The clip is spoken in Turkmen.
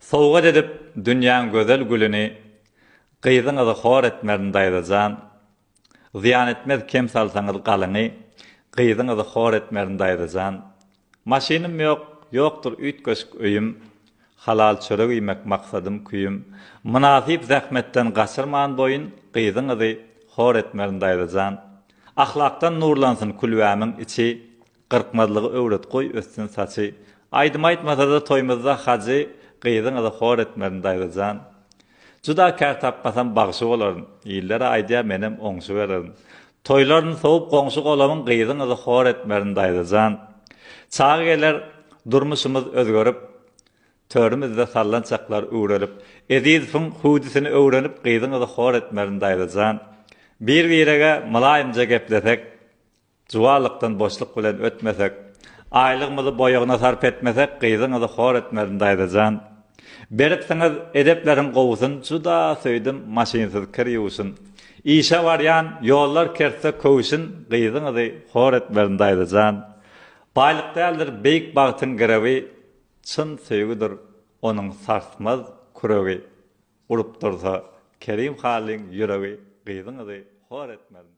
Sowgat edip dünýäň gözel gülüni, Gyzyňyzy hor etmerin daýza jan. Zyýan etmez kem salsaňyz galyňy, Gyzyňyzy hor etmerin daýza jan. Maşynym ýok, ýokdur üýtgeşik öýüm, Halal çörek iýmek maksadym küýüm. Mynasyp zähmetden gaçyrman boýun, Gyzyňyzy hor etmerin daýza jan. Ahlakdan nurlansyn külbämiň içi, Gyrkmazlygy öwret goý össün saçy. Aýdym aýtmasada toýumyzda hajy, Gyzyňyzy hor etmerin daýza jan. Juda kär tapmasam bagşy bolaryn, Iller-ä aýdýar menem oňşubererin. Toýlaryn sowup goňşy-golamyň Gyzyňyzy hor etmerin daýza jan. Çagy geler durmuşymyz özgerip, Törümizde sallançaklar üwrelip, Ezizowyň hüwdüsini öwrenip Gyzyňyzy hor etmerin daýza jan. Bir-birege mylaýymja geplesek, Juwanlykdan boşluk bilen ötmesek, Aýlygymyzy boýagyna sarp etmesek, Gyzyňyzy hor etmerin daýza jan. Beripsiňiz edepleriň gowusyn, Juda söýdüm maşynsyz kir ýuwşun. Işe barýan, ýollar kertse köwşün, Gyzyňyzy hor etmerin daýza jan. Baýlyk däldir beýik bagtyň girewi, Çyn söýgüdir onuň sarsmaz küregi. Urup dursa Kerim Hallyň ýüregi, Gyzyňyzy hor etmerin.